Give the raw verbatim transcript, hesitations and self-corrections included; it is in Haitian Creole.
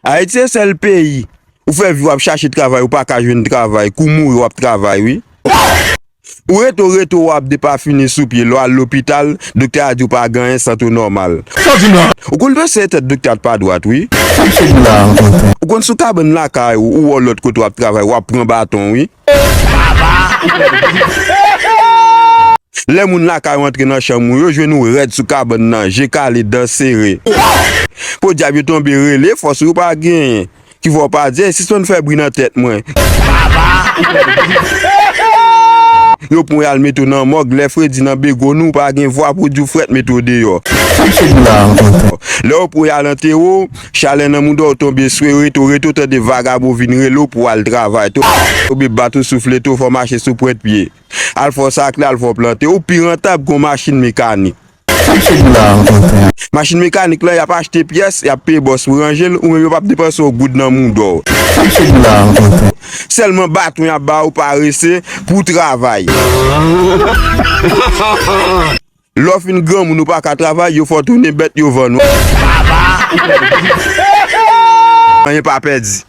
Ayiti se sèl peyi ou fè vi w ap chache travay, ou pa ka jwenn travay, kou mouri w ap travay, wi. Ou rete, ou rete, w ap depafini sou pye, lè w al lopital, doktè a di w pa gen anyen, sante w nòmal. Sa w di m la? Ou konn panse tèt doktè a t pa dwat, wi. Sa m sot di la ankò? Ou konn sou kabann lakay ou, ou wè w lòt kote w ap travay, w ap pran baton, wi. Lè moun lakay ou antre nan chanm ou, yo jwenn ou rèd sou kabann nan, je kale, dan sere. Podyab, yo tonbe rele, fòs ou pa genyen. Ki fè w pa di, "Ey, sispann fè bri nan tèt mwen." Yo pran w y al mete w nan mòg, lè fredi nan bego nou, ou pa gen vwa pou di w frèt, mete w deyò. Sa m sot di la ankò? Lè yo pran w y al antere w, chalè nan mouda w tonbe swe, rete w, rete w tande vagabon vin rele w pou w al travay. Tonbe bat ou, souflete w, fè w mache sou pwent pye. Al fè w sakle, al fè w plante. Ou pi rantab ke yon machin mekanik. Sa m sot di la ankò? Machin mekanik la, y ap achte pyès, y ap peye bòs pou ranje l, ou menm yo p ap depanse yon goud nan mouda w. Sa m sot di la ankò? Sèlman baton y ap ba ou, parese, pou w travay. Lè w fin granmoun, ou pa ka travay, yo fè w tounen bèt, yo vann ou. Anyen pa pèdi.